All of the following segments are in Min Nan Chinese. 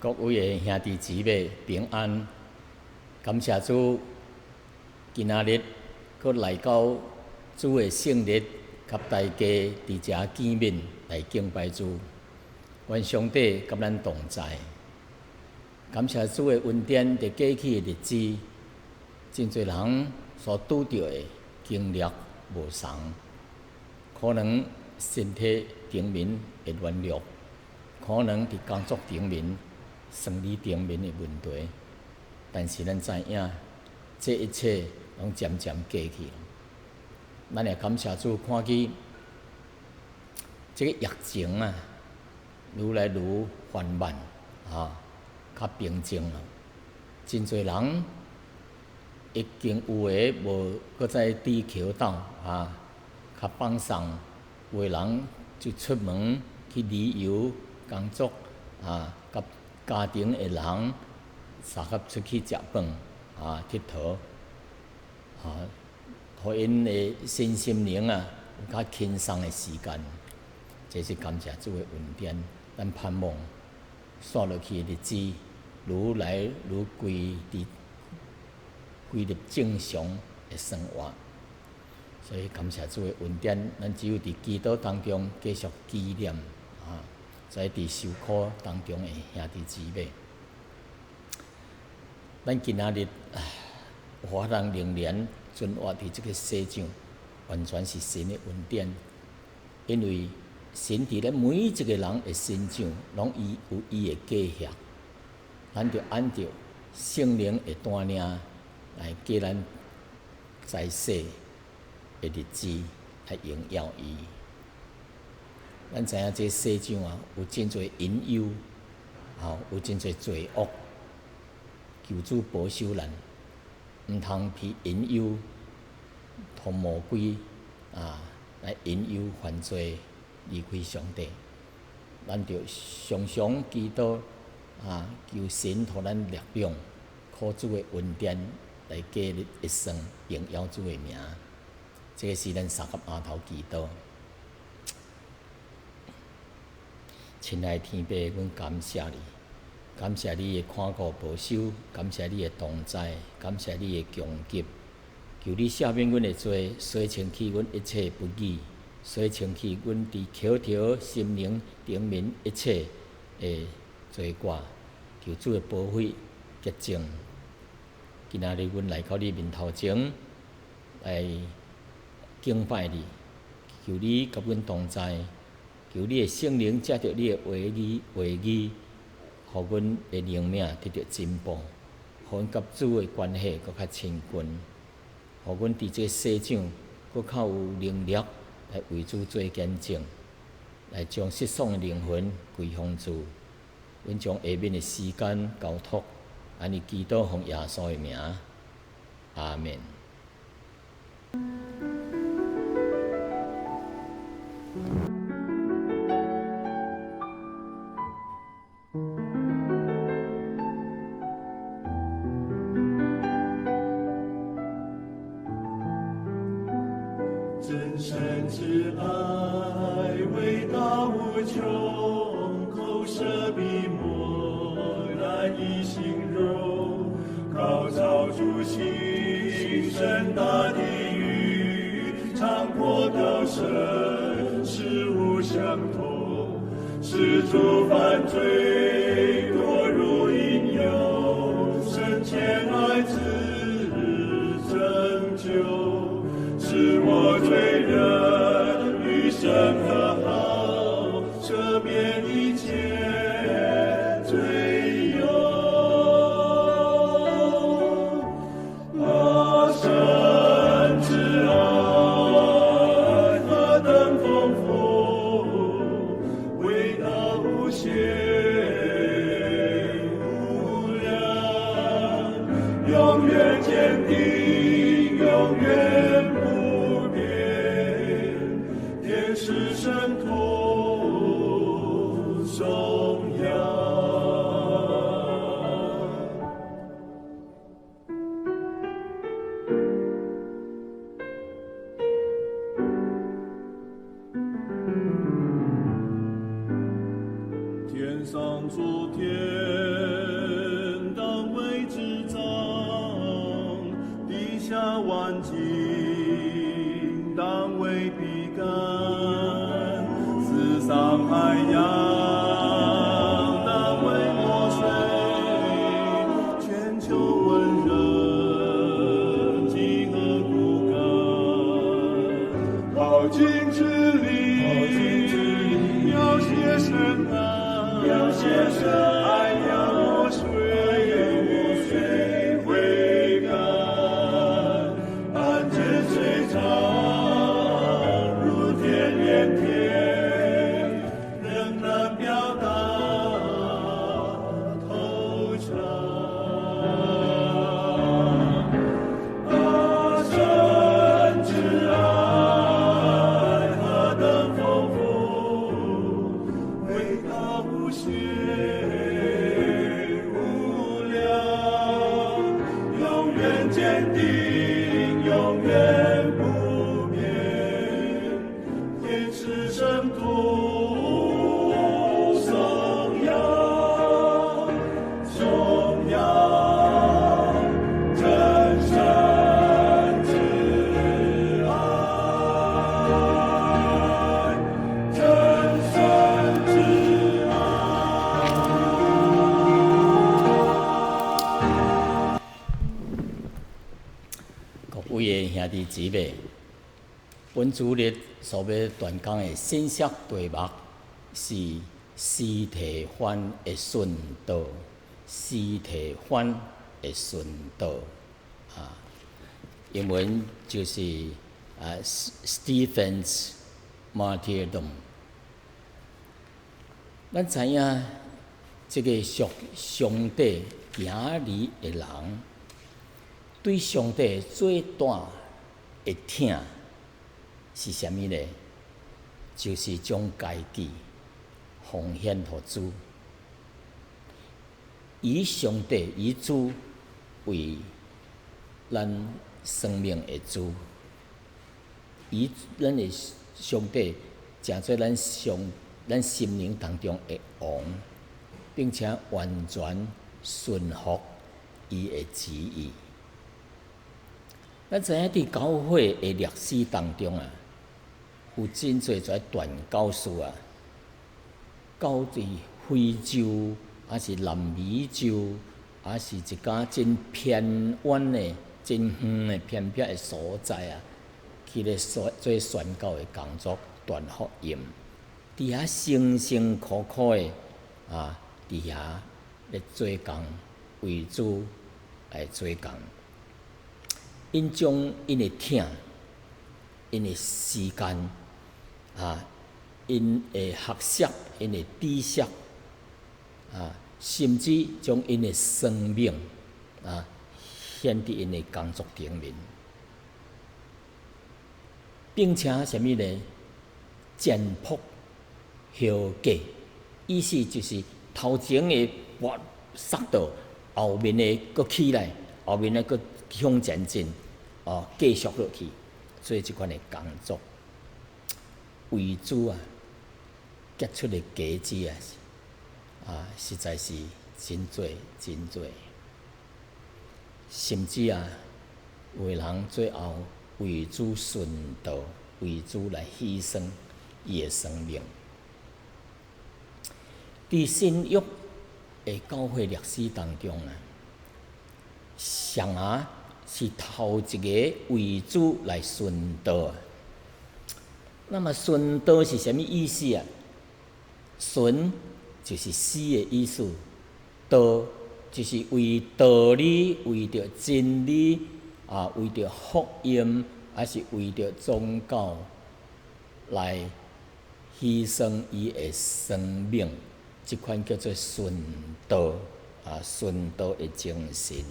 各位的兄弟姊妹平安，感謝主，今仔日閣來到主的聖日，佮大家佇遮見面來敬拜主。願上帝佮咱同在。感謝主的恩典，佇過去的日子，真濟人所拄著的經歷無仝，可能身體頂面會軟弱，可能佇工作頂面、生理頂面的問題，但是咱知影，這一切攏漸漸過去了。咱也感謝主，看見這個疫情啊，愈來愈緩慢，啊，較平靜了。真濟人已經有的無閣再佇橋斗啊，較放鬆；有的人就出門去旅遊、工作啊，佮家庭的人相合出去食飯啊、𨑨迌啊，予𪜶的身心靈啊有較輕鬆的時間。這是感謝主的恩典，咱盼望紲落去的日子愈來愈歸佇歸入正常的生活。所以感謝主的恩典，咱只有佇祈禱當中繼續紀念啊，在佇受苦當中的兄弟姊妹。咱今仔日有法通仍然存活佇這個世上，完全是神的恩典，因為神佇咱每一個人的身上，攏伊有伊的計劃，咱著按著聖靈的帶領來過咱在世的日子，來榮耀伊。咱知影這世上啊，有真濟隱憂，吼，有真濟罪惡。求主保守咱，毋通被引誘、予魔鬼啊來引誘犯罪，離開上帝。咱著常常祈禱啊，求神予咱力量，靠主的恩典來過一生，榮耀主的名。這個是咱相佮畚頭祈禱。親愛的天父，阮感謝你，感謝你的看顧保守，感謝你的同在，感謝你的供給。求你赦免阮的罪，洗清去阮一切不義，洗清去阮佇口頭、心靈頂面一切的罪過。求主的寶血潔淨。今仔日阮來到你面頭前來敬拜你，求你佮阮同在，求你的聖靈藉著你的話語，話語，予阮的靈命得著進步，予阮佮主的關係閣較親近，予阮佇這個世上閣較有能力來為主做見證，來將失喪的靈魂歸向主。阮將下面的時間交託，按呢祈禱奉耶穌的名，阿們。真神之愛偉大無窮，口舌筆墨難以形容。高超諸星，深達地獄，長闊高深，實無相通。使諸犯罪墮入陰幽，神遣愛子拯救。使我罪人與神和好，赦免一切罪由。啊，神之愛何等豐富，偉大無限無量，永遠堅定，永遠不變，天使神童。淘盡智力，描寫神愛，描寫神愛的墨水揮乾，案卷雖長如天連天，仍難表達透徹。啊，神之愛何等豐富，偉大無限無量，永遠堅定，永遠不變，天使聖徒頌揚，頌揚真神之愛，真神之愛。各位的兄弟姊妹，本主日所欲傳講的信息題目是司提反的殉道，司提反的殉道啊，英文就是Stephen's martyrdom。咱知影，這个屬上帝子兒的人，對上帝最大的疼是啥物呢？就是將家己奉獻予主，以上帝以主為咱生命的主，以咱的上帝成做咱心靈當中的王，並且完全順服伊的旨意。咱知影佇教會的歷史當中啊，有真濟跩傳教士啊，到佇非洲，抑是南美洲，抑是一間真偏遠的、真遠的偏僻的所在啊，去咧做宣教的工作，傳福音。佇遐辛辛苦苦的啊，佇遐咧做工，為主來做工。𪜶將𪜶的疼、𪜶的時間啊、𪜶的學識、𪜶的知識啊，甚至將𪜶的生命啊，獻佇𪜶的工作頂面，並且啥物呢？前仆後繼，意思就是頭前的跋摔倒，後面的閣起來，後面的閣向前進，哦，繼續落去，做這款的工作，為主啊，結出的果子啊，實在是真濟真濟，甚至啊，有的人最後為主殉道，為主來犧牲伊的生命。佇新約的教會歷史當中啊，誰啊是頭一个為主來殉道？那麼殉道是啥物意思啊？殉就是死的意思，道就是為道理、為著真理啊、為著福音，抑是為著宗教來犧牲伊的生命，這款叫做殉道啊，殉道的精神。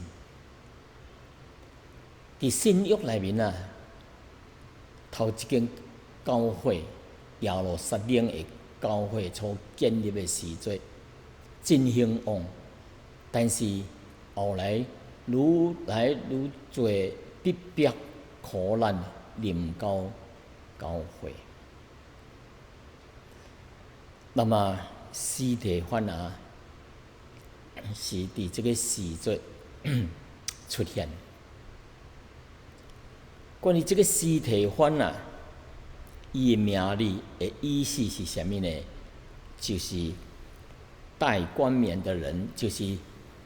佇新約內面啊，頭一間教會耶路撒冷的教會初建立的時陣真興旺，但是後來愈來愈濟逼迫苦難臨到教會。那麼司提反啊，是佇這个時陣出現。關於這个司提反啊，伊的名字的意思是啥物呢？就是戴冠冕的人，就是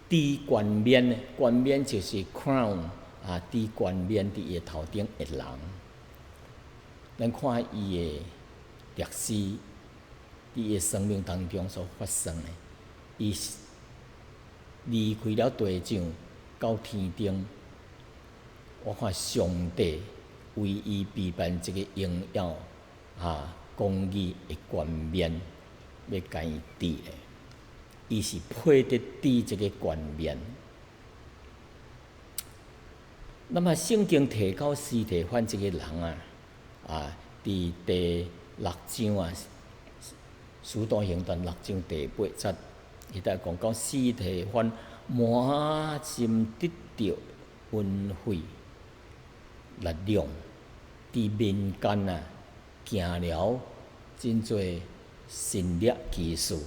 戴冠冕的，冠冕就是 crown 啊，戴冠冕佇伊頭頂的人。咱看伊的歷史，佇伊的生命當中所發生的，伊離開了地上到天頂，我看上帝為伊備辦這個榮耀啊公義的冠冕，欲共伊戴的，伊是配得戴這個冠冕。那麼聖經提到司提反這個人啊，佇第六章啊，使徒行傳六章第八節，伊就講到司提反滿心得著恩惠力量，佇民間啊行了真濟神蹟奇事。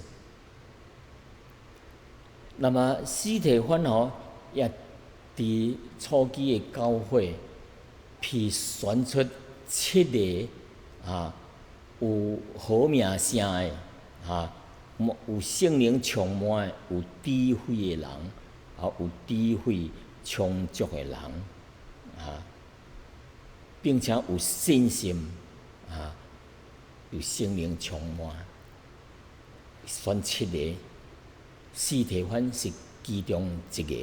那麼司提反吼，也佇初期的教會，被選出七个啊，有好名聲的啊，有聖靈充滿的、有智慧的人，啊，有智慧充足的人，啊，並且有信心，啊，有聖靈充滿，選七个，司提反是其中一個。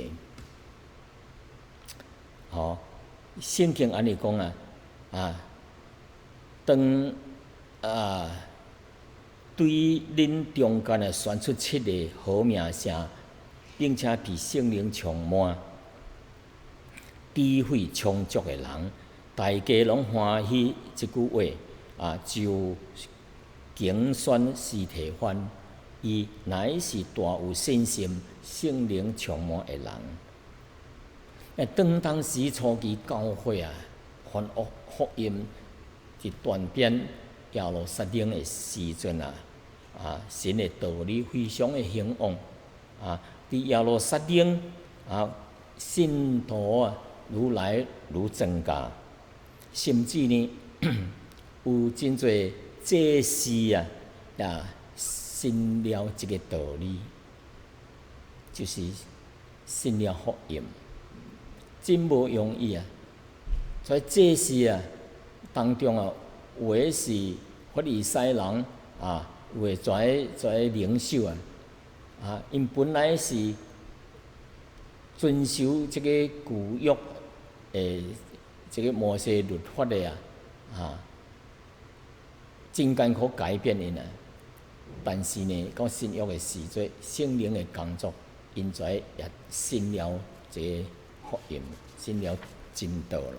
吼，聖經按呢講啊，當啊對恁中間啊選出七個好名聲，並且被聖靈充滿、智慧充足的人，大家攏歡喜這句話啊，就揀選司提反，伊乃是大有信心、聖靈充滿的人。當當時初期教會啊，傳福音佇傳遍耶路撒冷的時陣啊，神的道理非常的興旺啊！佇耶路撒冷啊，信徒啊，愈來愈增加，甚至呢，有真濟祭司啊，也信了這個道理，就是信了福音。真無容易啊！所以祭司啊當中啊，有的是法利賽人啊，有的跩領袖啊，𪜶本來是遵守這個舊約的這個摩西律法的啊，真艱苦改變𪜶啊。但是呢，到新約的時陣，聖靈的工作，𪜶跩也信了這個福音，信了真道咯。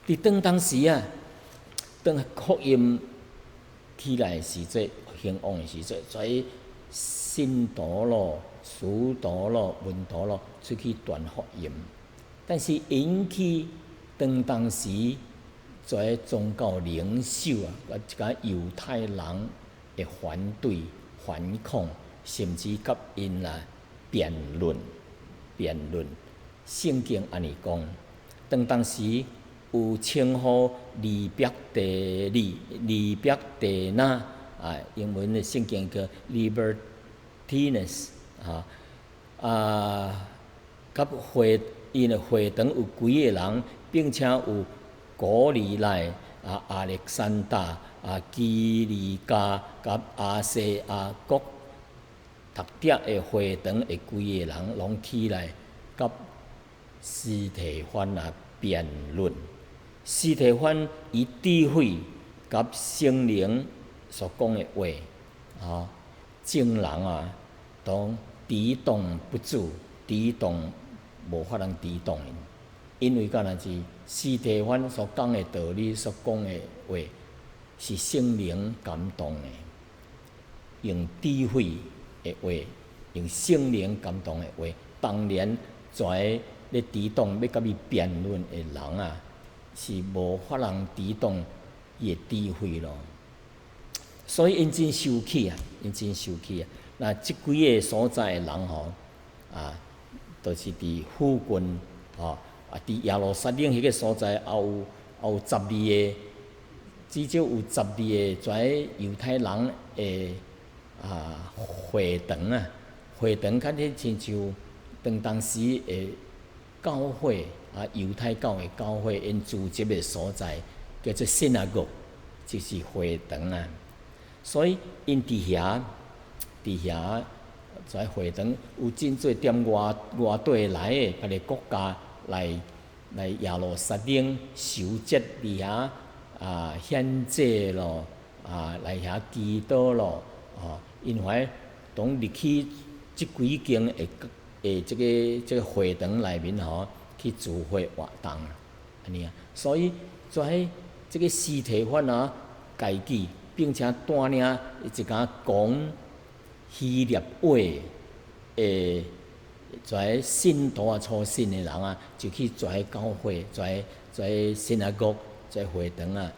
佇當當時啊，當福音起來的時陣，興旺的時陣，所以信徒咯、使徒咯、門徒咯，出去傳福音。但是引起當當時這宗教領袖啊，一個猶太人的反對、反抗，甚至佮𪜶啊辯論。辯論，聖經按呢講，當當時有稱呼利百提利、利百提納啊，英文的聖經叫 Libertinus 啊，佮會𪜶的會堂有幾个人，並且有古利奈、啊亞歷山大、啊基利家、佮亞細亞國讀者的會堂的幾个人，攏起來佮司提反啊辯論。司提反以智慧佮聖靈所講的話，啊，眾人啊，都抵擋不住，抵擋無法通抵擋𪜶，因為敢若是司提反所講的道理，所講的話，是聖靈感動的，用智慧的話，用聖靈感動的話，當然在咧抵擋欲佮伊辯論的人啊，是無法通抵擋伊的智慧咯。所以𪜶真生氣啊，𪜶真生氣啊。那這幾个所在的人吼，啊，就是佇附近吼，啊，佇耶路撒冷彼个所在，也有十二个，至少有十二个跩猶太人的啊會堂啊，會堂較咧親像當當時的教會啊，猶太教的教會𪜶聚集的所在，叫做 synagogue，就是會堂啊。所以𪜶佇遐在會堂有真濟踮外外地來的別个國家來耶路撒冷守節佇遐啊獻祭咯，啊來遐祈禱咯，哦，𪜶懷當入去這幾間的的這個會堂內面吼，去聚會活動，按呢啊，所以在這個司提反啊，家己並且帶領一家講希臘話的在信徒啊，初信的人啊，就去跩教會，跩跩 synagogue，跩會堂啊，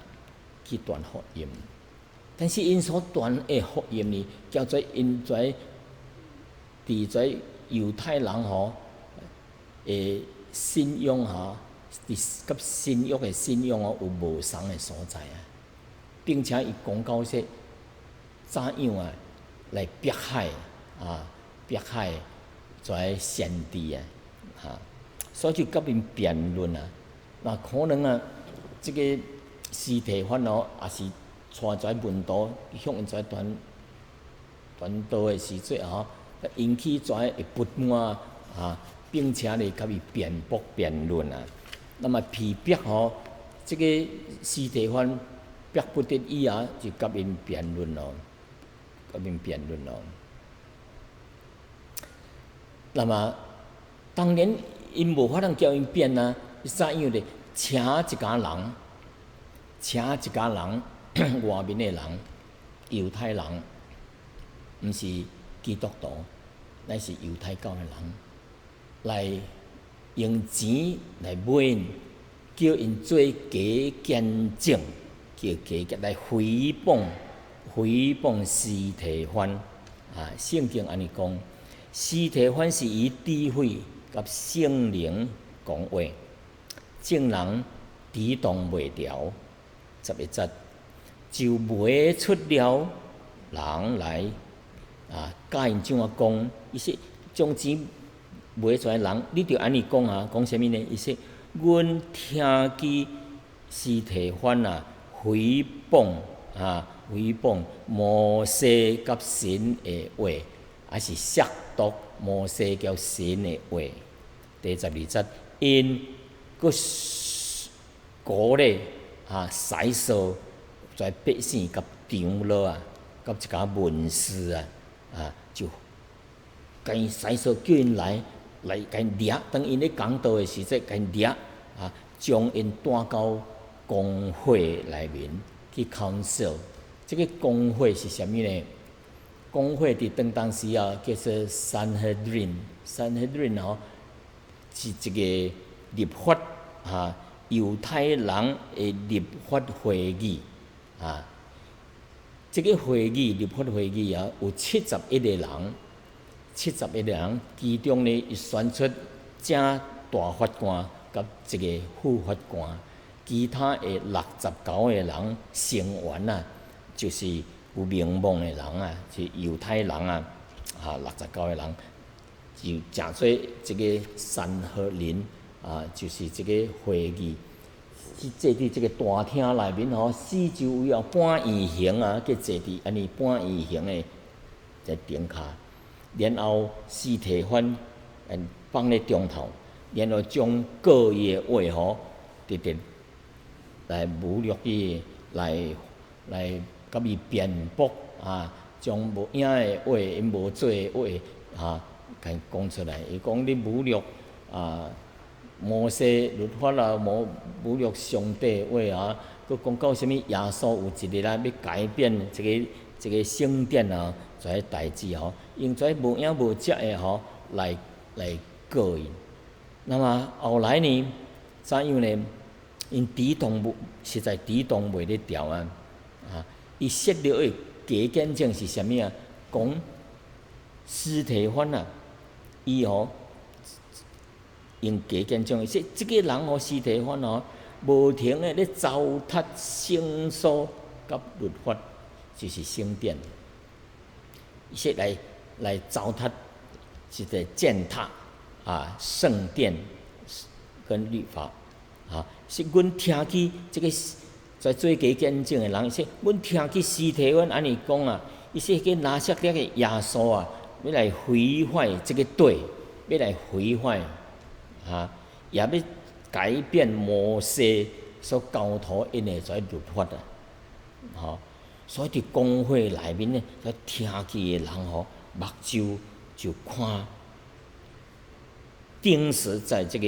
去傳福音。但是𪜶所傳的福音呢，叫做𪜶跩佇跩猶太人吼的信仰吼，佇佮新約的信仰哦有無仝的所在啊，並且伊講到說怎樣啊來迫害啊，迫害跩先知啊，哈，所以就佮𪜶辯論啊，那可能啊，這個司提反哦，也是帶跩門徒向𪜶跩傳傳道的時陣吼，引起跩會不滿啊，並且咧佮伊辯駁辯論啊。那麼被迫吼，這個司提反迫不得已啊，就佮𪜶辯論咯，佮𪜶辯論咯。那麼當然，𪜶無法通叫𪜶辯啊，怎樣咧？請一家人，請一家人，外面的人，猶太人，毋是基督徒，乃是猶太教的人，來用錢來買𪜶，叫𪜶做假見證，叫假來誹謗誹謗司提反啊！聖經按呢講，司提反是以智慧佮聖靈講話，眾人抵擋袂牢。11節就賣出了人來啊，教𪜶怎啊講？伊說將錢賣出來人，你著按呢講啊，講啥物呢？伊說，阮聽見司提反啊，誹謗啊，誹謗摩西佮神的話，還是褻瀆摩西佮神的話。第12節，𪜶閣鼓勵啊，使數在百姓佮長老啊，佮一家文士啊，啊，就共𪜶使數叫𪜶來，來共𪜶掠。當𪜶咧講道的時陣，共𪜶掠啊，將𪜶帶到公會內面去 council。這個公會是啥物呢？公會佇當當時啊，叫做 Sanhedrin，Sanhedrin 吼是一個立法啊，猶太人的立法會議啊。這個會議立法會議啊，有七十一個人，七十一個人，其中呢，伊選出正大法官佮一個副法官，其他的69個人成員啊，就是有名望的人啊，是猶太人啊，啊，六十九個人就成做這個三合林啊，就是這個會議，去坐佇這個大廳內面吼，四周圍哦半圓形啊，去坐佇按呢半圓形的在頂跤，然後司提反放咧中頭，然後將告伊的話吼，直直來侮辱伊，來佮伊辯駁啊，將無影的話，𪜶無做的話啊，共講出來。伊講你侮辱啊摩西律法啊，無侮辱上帝的話啊，閣講到啥物耶穌有一日啊，欲改變這個聖殿啊，這個代誌吼，用這無影無跡的吼來告𪜶。那麼後來呢，怎樣呢？𪜶抵擋無，實在抵擋袂得牢啊！啊，伊設立的假見證是啥物啊？講司提反啊，伊吼用假見證，說這個人吼司提反吼，無停的咧糟蹋聖所佮律法，就是聖殿。伊說來糟蹋，是在踐踏啊聖殿佮跟律法，啊，是阮聽見這個在做假見證的人，說阮聽見司提反按呢講啊，伊說彼個拿撒勒的耶穌啊，欲來毀壞這個地，欲來毀壞，啊，也欲改變摩西所交託𪜶的這律法啊，吼，所以佇公會內面呢，在聽見的人吼，目睭就看，釘死在這個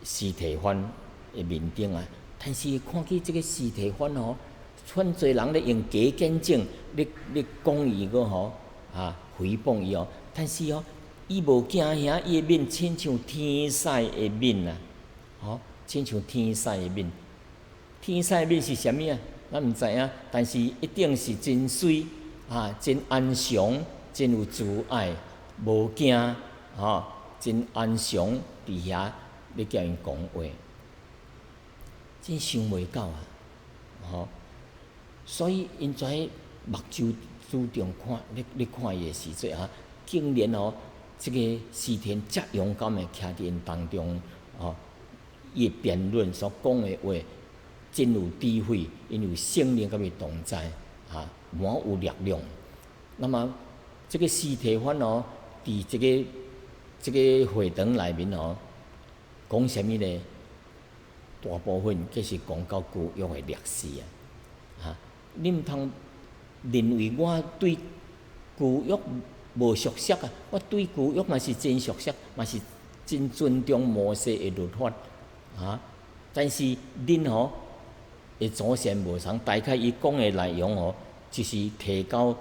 司提反的面頂啊，但是看見這個司提反吼，遐濟人咧用假見證，咧講伊閣吼啊誹謗伊哦，但是哦，伊無驚嚇，伊的面親像天使的面啊，吼，親像天使的面。天使的面是啥物啊？咱毋知影，但是一定是真媠啊，真安詳，真有慈愛，無驚，吼，真安詳佇遐咧共𪜶講話，真想袂到啊，吼！所以𪜶遮目睭注重看，咧看伊的時陣啊，竟然哦，這個司提反遮勇敢的徛佇𪜶當中，吼，伊的辯論所講的話真有智慧，因為聖靈佮伊同在，啊，滿有力量。那麼這個司提反哦，佇這個會堂內面哦，講啥物呢？大部分計是講到舊約的歷史啊，哈！你毋通認為我對舊約無熟悉啊，我對舊約嘛是真熟悉，嘛是真尊重摩西的律法，啊！但是恁吼的祖先無仝，大概伊講的內容吼，就是提到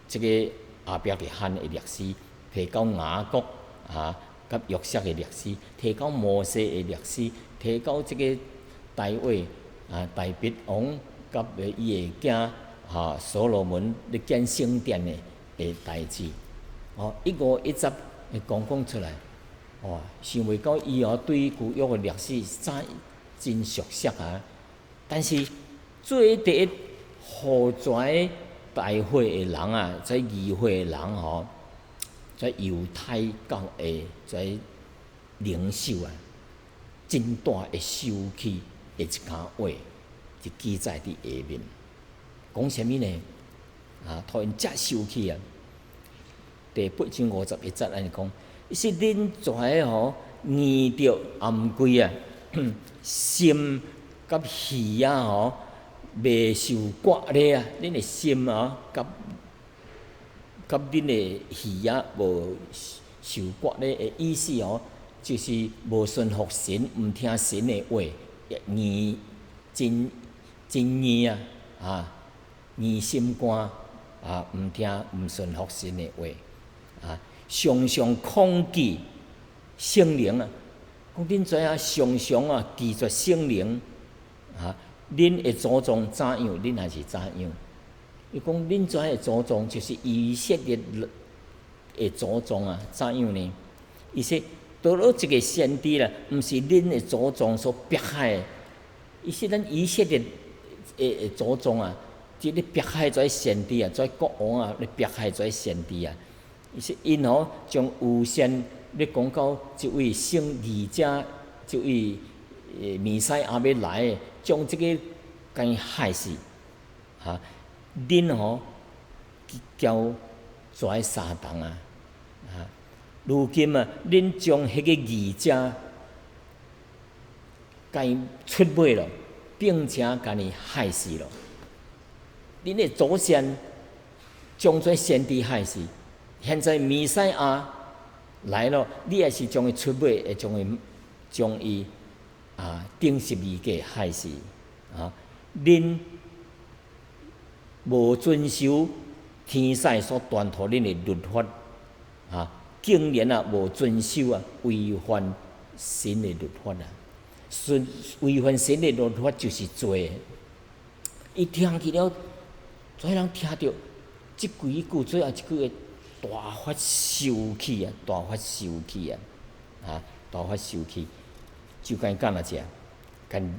這個亞伯拉罕的歷史，提到雅各啊，佮約瑟的歷史，提到摩西的歷史，提到這個大衛啊，大衛王佮伊的囝哈所羅門咧建聖殿的代誌，哦，一五一十會講講出來，哦，想袂到伊哦對舊約的歷史早真熟悉啊！但是做第一，予遮大會的人啊，這議會的人吼，這猶太教的這領袖啊，真大的受氣的一段話，就記載佇下面。講啥物呢？啊，予𪜶遮受氣啊！第八章五十一節按呢講，伊說恁遮吼硬著頷頸啊，心佮耳仔吼袂受割禮啊！恁的心啊，佮恁的耳仔無受割禮的意思哦，就是無順服神，毋聽神的話，硬真真硬啊！啊，硬心肝啊，毋聽毋順服神的話啊，常常抗拒聖靈啊！講恁知影常常啊拒絕聖靈啊，恁的祖宗怎樣，恁也是怎樣。伊講恁遮的祖宗就是以色列的祖宗啊，怎樣呢？伊說佗落一個先知啦，毋是恁的祖宗所迫害的。伊說咱以色列的祖宗啊，佇咧迫害這先知啊，這國王啊，咧迫害這先知啊。伊說𪜶吼將預先咧講到這位聖義者，這位彌賽亞欲來的，將這個共伊害死。哈，恁吼交跩撒旦啊！啊，如今啊，恁將彼個義者共伊出賣了，並且共伊害死了。恁的祖先將這先知害死，現在彌賽亞來了，你也是將伊出賣，會將伊啊釘十字架害死啊！恁無遵守天使所傳予恁的律法啊，竟然啊無遵守啊，違反神的律法啊！神違反神的律法就是罪。伊聽見了，遮人聽著這幾句，最後一句會大發受氣啊！大發受氣啊！啊，大發受氣，就共伊幹哪食？共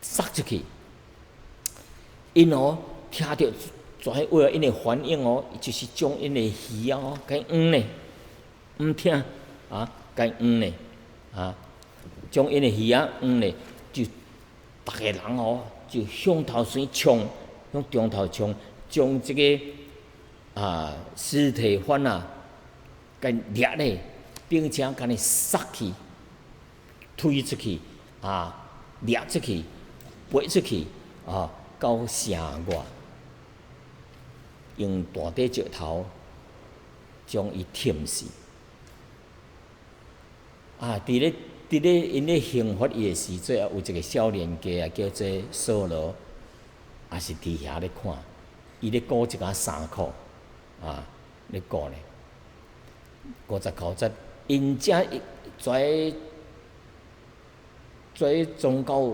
殺出去。𪜶哦聽著遮話，𪜶的反應哦，就是將𪜶的耳仔哦，共掩咧，毋聽啊，共囥咧，啊，將𪜶的耳仔囥咧，就逐个人哦，就向頭前衝，向中頭衝，將這個司提反啊，共掠咧，並且共伊殺去，推出去，掠出去，背出去，到城外，用大塊石頭將伊忝死。佇咧𪜶咧刑罰伊的時陣啊，有一個少年家啊，叫做掃羅，也是佇遐咧看，伊咧顧一寡衫褲，咧顧咧。59節，𪜶遮遮宗教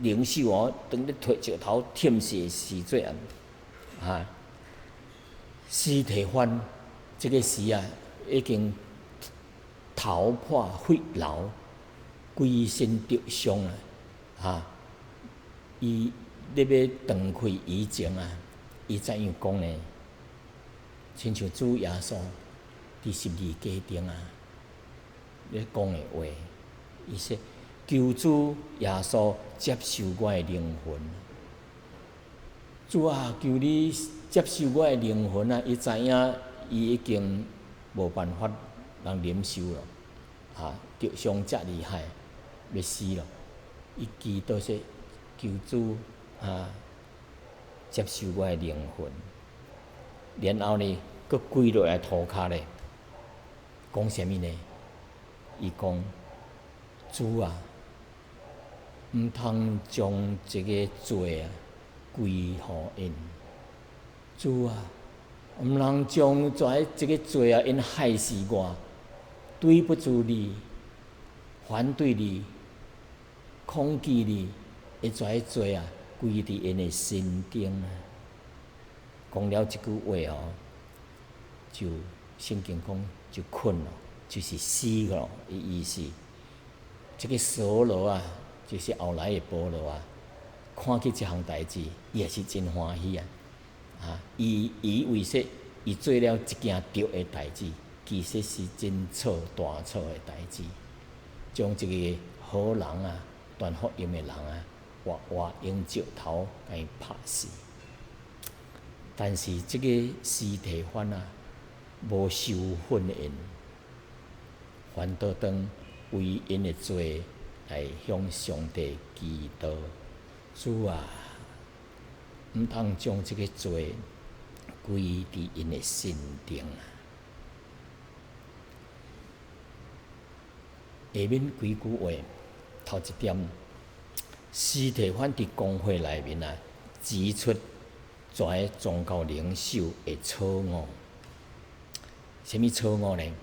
領袖哦，當咧提石頭忝死的時陣啊，司提反這個時啊，已經頭破血流，規身著傷啊！伊咧欲斷氣以前啊，伊怎樣講呢？親像主耶穌佇十字架頂啊，咧講的話，伊說：求主耶穌接受我的靈魂。主啊，求你接受我的靈魂啊！伊知影伊已經無辦法通忍受咯，著傷遮厲害，欲死咯。伊祈禱說：求主接受我的靈魂。然後呢，閣跪落來塗跤咧，講啥物呢？伊講：主啊，毋通將這個罪啊歸予𪜶。主啊，毋通將這個罪啊，𪜶害死我，對不住你，反對你，抗拒你，的這個罪啊，歸佇𪜶的身頂啊。講了這句話哦，就聖經講就睏咯，就是死咯的意思。這個掃羅啊，就是後來的保羅啊，看見這項代誌，伊也是真歡喜啊！伊以為說伊做了一件對的代誌，其實是真錯大錯的代誌，將一個好人啊，傳福音的人啊，活活用石頭共伊拍死。但是這個司提反啊，無受訓𪜶，反倒當為𪜶的罪來向上帝祈禱。主啊，毋通將這個罪歸佇𪜶的身頂啊！下面幾句話，頭一點，司提反佇公會內面啊，指出遮宗教領袖的錯誤。啥物錯誤呢？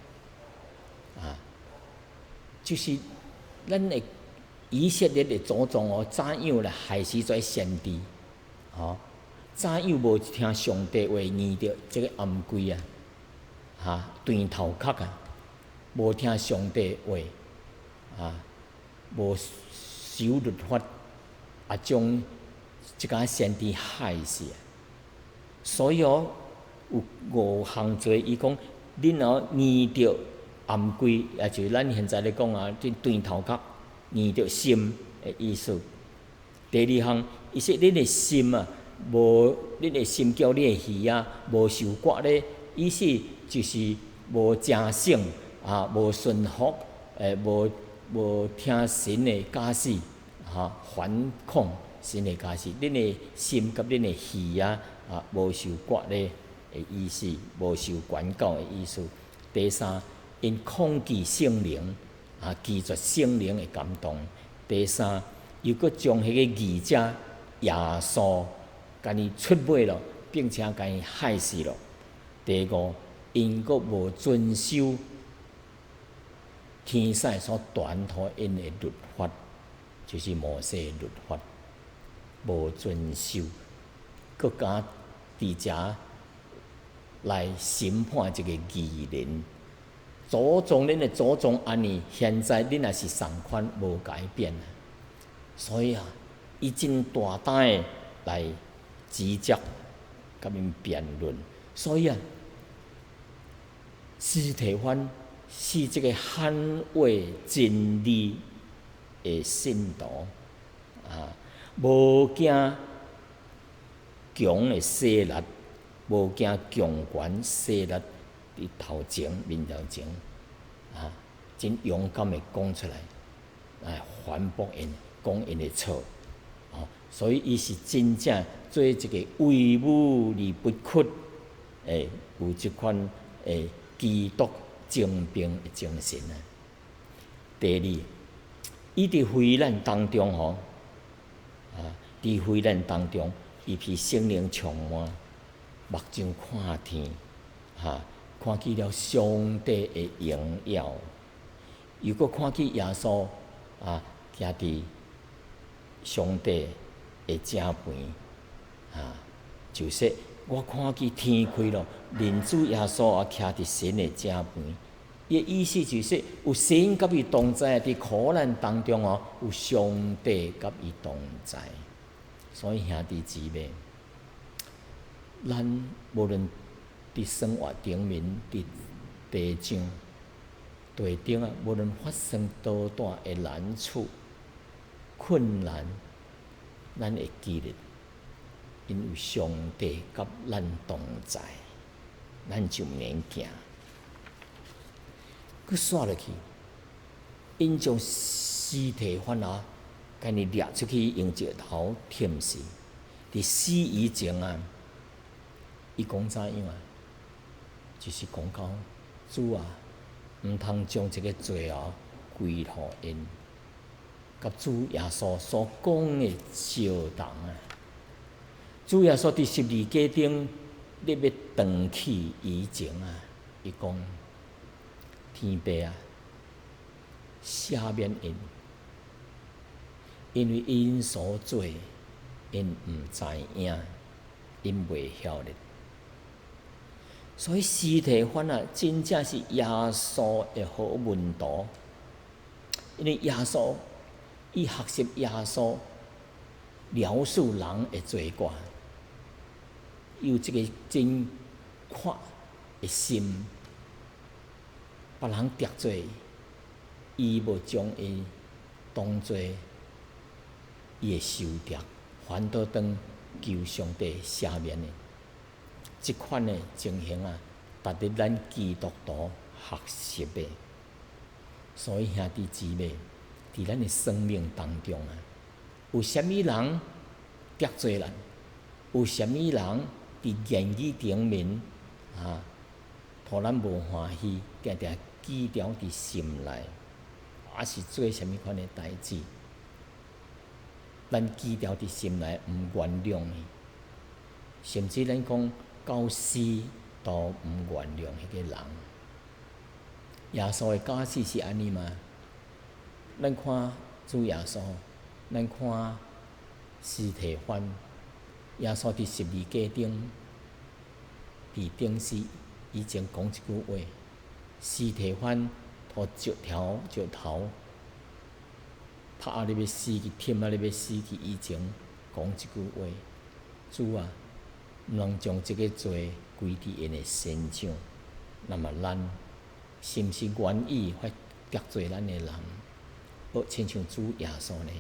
就是咱的以色列的祖宗哦，怎樣來害死這先知？怎樣無聽上帝話，硬著這個頷頸啊，斷頭殼啊，無聽上帝話，無守律法，將這個先知害死啊！所以哦，有五項罪，伊講恁哦硬著頷頸，也就是咱現在咧講啊，這斷頭殼，硬著心的意思。第二項，伊說恁的心啊，無恁的心叫你的耳仔無受割禮，意思就是無正省啊，無順服，無聽神的教示，反抗神的教示。恁的心佮恁的耳仔啊，無受割禮的意思，無受管教的意思。第三，𪜶抗拒聖靈，拒絕聖靈的感動。第三，又閣將彼個義者耶穌共伊出賣了，並且共伊害死了。第五，𪜶閣無遵守天使所傳予𪜶的律法，就是摩西的律法，無遵守，閣敢佇遮來審判這個義人。祖宗恁的祖宗按呢，現在恁也是仝款無改變啊。所以啊，伊真大膽的來指責，佮𪜶辯論。所以啊，司提反是這個捍衛真理的信徒啊，無驚強的勢力，無驚強權勢力佇頭前面頭前啊，真勇敢的講出來，來反駁𪜶，講𪜶的錯，哦，所以伊是真正做一個威武而不屈，有這款的基督精兵的精神啊。第二，伊佇危難當中吼，啊，佇危難當中，伊被聖靈充滿，目睭看天，哈，看見了上帝的榮耀，又閣看見耶穌啊，徛佇上帝的正邊，啊，就說我看見天開咯，人子耶穌也徛佇神的正邊。伊的意思就是說，有神佮伊同在，佇苦難當中哦，有上帝佮伊同在。所以兄弟姊妹，咱無論佇生活頂面，佇地上、地頂啊，無論發生多大的難處、困難，咱會記得，因為上帝佮咱同在，咱就毋免驚。閣紲落去，𪜶將司提反啊，共伊掠出去用石頭忝死。佇死以前啊，伊講怎樣啊？就是講到主啊，毋通將這個罪哦歸予𪜶，佮主耶穌所講的相同啊。主耶穌佇十字架頂，咧欲斷氣以前啊，伊講：天父啊，赦免𪜶，因為𪜶所做，𪜶毋知影，𪜶袂曉得。所以司提反啊，真正是耶穌的好門徒，因為耶穌伊學習耶穌饒恕人的罪過，有這個真闊的心，別人得罪，伊無將伊當做伊的仇敵，反倒當求上帝赦免的。這款的情形啊，值得咱基督徒學習的。所以兄弟姊妹，佇咱的生命當中啊，有啥物人得罪咱？有啥物人佇言語頂面啊，予咱無歡喜，定定記牢佇心內，抑是做啥物款的代誌，咱記牢佇心內，毋原諒伊，甚至咱講到死都毋原諒彼個人。耶穌的教示是按呢嗎？咱看主耶穌，咱看司提反，耶穌佇十字架頂，佇釘死以前講一句話，司提反予石頭石頭拍啊咧欲死去，忝啊咧欲死去以前講一句話：主啊，毋通將這個罪歸佇𪜶的身上。那麼咱是毋是願意發得罪咱的人，學親像主耶穌呢？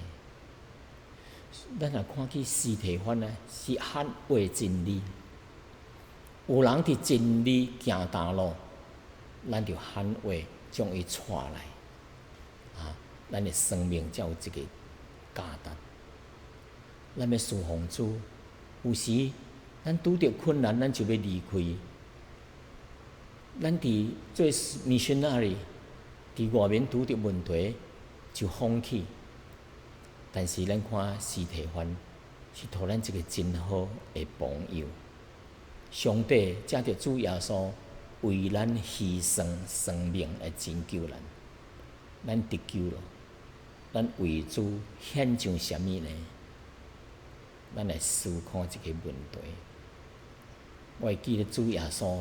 咱若看見司提反呢，是捍衛真理。有人佇真理行䆀路，咱就捍衛，將伊帶來，啊，咱的生命才有這個價值。咱欲侍奉主，有時咱拄著困難，咱就欲離開。咱佇做 missionary，佇外面拄著問題就放棄。但是咱看司提反是予咱一個真好的榜樣。上帝藉著主耶穌為咱犧牲生命來拯救咱，咱得救了。咱為主獻上啥物呢？咱來思考這個問題。我會記得主耶穌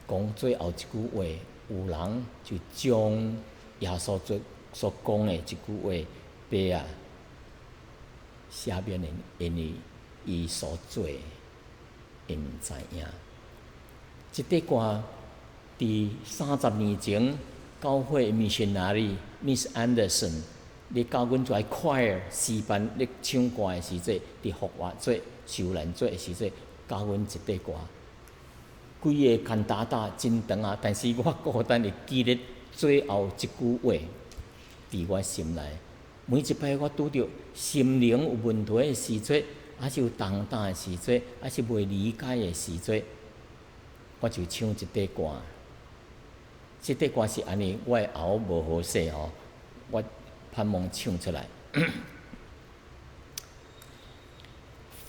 講最後一句話，有人就將耶穌所講的這句話，爸啊，赦免𪜶，因為伊所做的，𪜶毋知影。這塊歌佇30年前，教會 missionary Miss Anderson，咧教阮跩 choir 詩班咧唱歌的時陣，佇復活節、受難節的時陣，教阮一塊歌。規个 cantata 真長啊，但是我孤單會記得最後這句話，佇我心內。每一擺我拄著心靈有問題的時陣，抑是有重擔的時陣，抑是袂理解的時陣，我就唱這塊歌。這塊歌是按呢，我的喉無好勢吼，我盼望唱出來。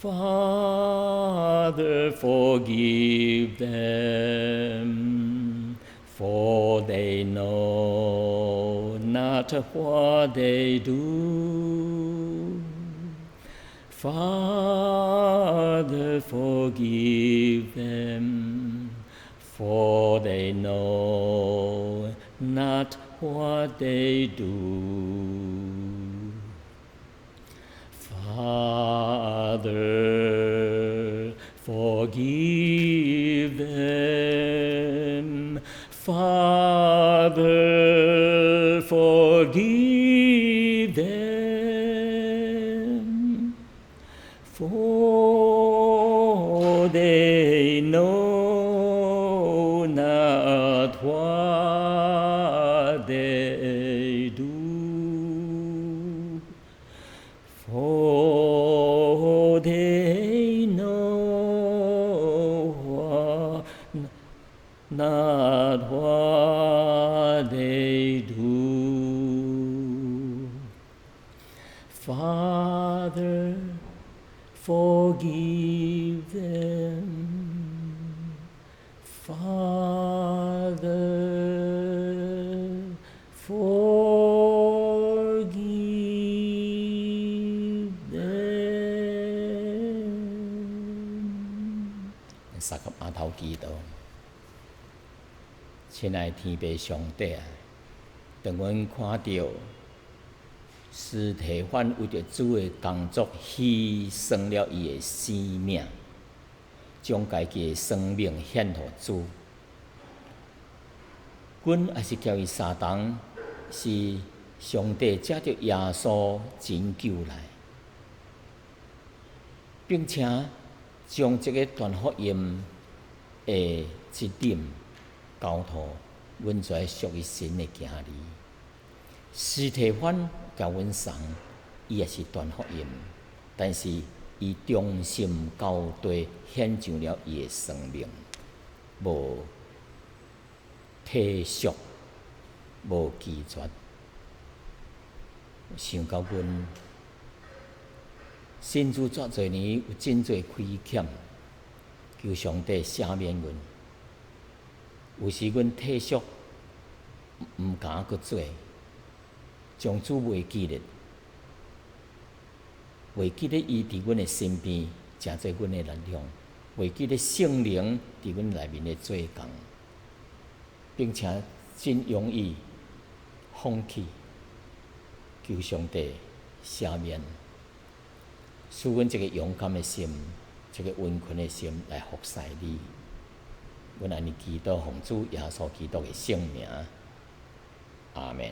Father, forgive them, for they know not what they do. Father, forgive them, for they know not what they do. Father, forgive them. Father, forgive them. For they know not what they do. For they know not what they do. Father, forgive them. Father, forgive them。三個阿頭祈禱，親愛天父上帝啊，當阮看著司提反為著主的工作犧牲了伊的生命，將家己的生命獻予主，阮也是佮伊相同，是上帝藉著耶穌拯救來，並且將這个傳福音的責任交託阮這屬於神的囝兒。司提反佮阮仝，伊也是傳福音，但是伊忠心到底，獻上了伊的生命，無退縮，無拒絕。想到阮信主遮濟年，有真濟虧欠，求上帝赦免阮。有時阮退縮，毋敢閣做，將主袂記得，袂記得伊佇阮的身邊，成做阮的力量，袂記得聖靈佇阮內面的做工，並且真容易放棄，求上帝赦免，賜阮這个勇敢的心，這个殷勤的心來服侍你。阮按呢祈禱，奉主耶穌基督的聖名，阿門。